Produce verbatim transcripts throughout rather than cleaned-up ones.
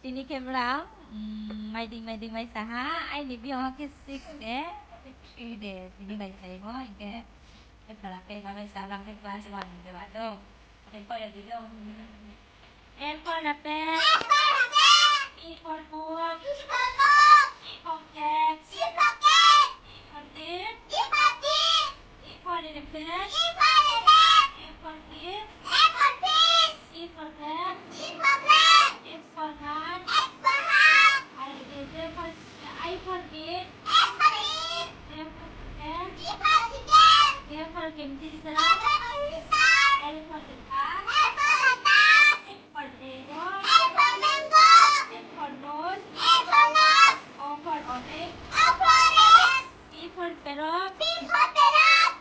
Tini khe brao, mm, maiding maiding mai sa ha, aini biyong khe six de, three de, tini bai saimo, hing khe, khe pala khe ma mai sa, brao khe class one de ba do. Khe pore di do. A for apple. A for apple. E for book. E for book. C for cat. C for cat. T for teeth. T for teeth. E for elephant. E for elephant. F for fish. F for fish. G for cat. G for cat. H for hat. H for hat. I, J for, I for it. H for it. K for chicken. K for chicken. K for kemtisa. K for kemtisa. L for letter. L for letter. M for mango. M for mango. N for nose. N for nose. O for orange. O for orange. P for parrot. P for parrot.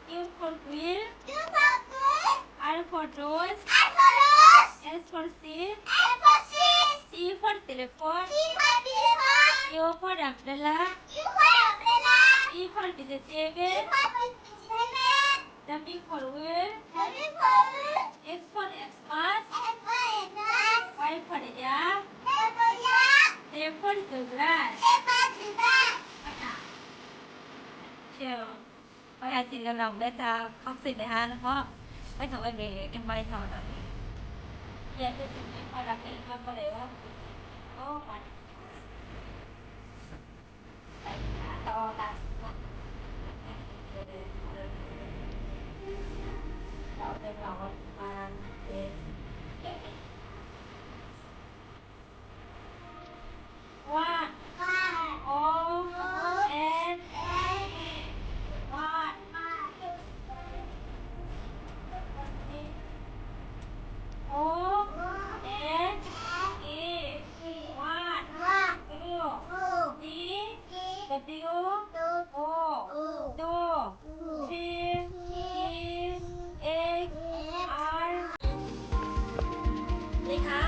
Q for quill. Q for quill. R for rose. R for rose. S for sheep. S for sheep. T for telephone. T for telephone. U for umbrella. U for umbrella. V for vegetable. V for vegetable. W for wheel. W for wheel. X for Xmas. X for Xmas. Y for yak. Y for yak. Z for zebra. Z for zebra. So, pai ha sini nang beta khakchai nai ha no. Pai thang bai bini khe pai thang na. Ya, khe sini pai ra khe ma pore o. O, pai. One. O, N. One. O, N, E. One. O, D, W, O, do. T, T, H, R. Ni ha,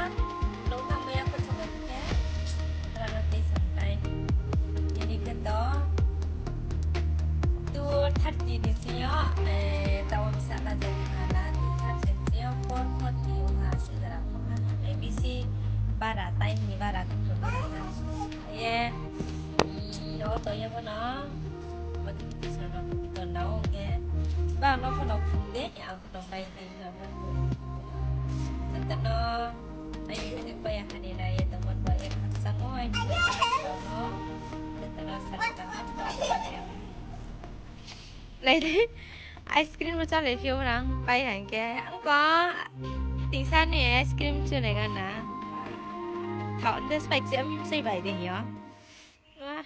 nung tangmai ya khe song khe, rano tei samtai. Ini khe to, two thirty ni sing yo, eh, tao bsa na je kha na, two thirty ni sing yo, four forty ong ha, sudara ong ha. Eh, bisi bara, time ni bara khe. Ye, mm, no to ye bo no, bo di kisa no, to no, ye. Ba no pho no phung de, ang pho no bai de. Joto no, ai, ini paya hani na ye, teman paya, samo, ai, joto no, joto no, sarang, nai di, ice cream bo chálai phi ou rang, pai hang khe, ang ko, tingsa ni ice cream chunai gana, thao, des pai, chim, sei bai de yo. Wah.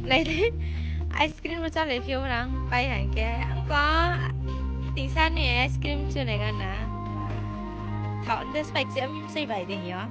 Nai di, ice cream bo chálai phi ou rang pai hing khe. Ang ko tingsa ni ice cream chu nai gana. Thaoh de spike se mi sei bai de hing yo.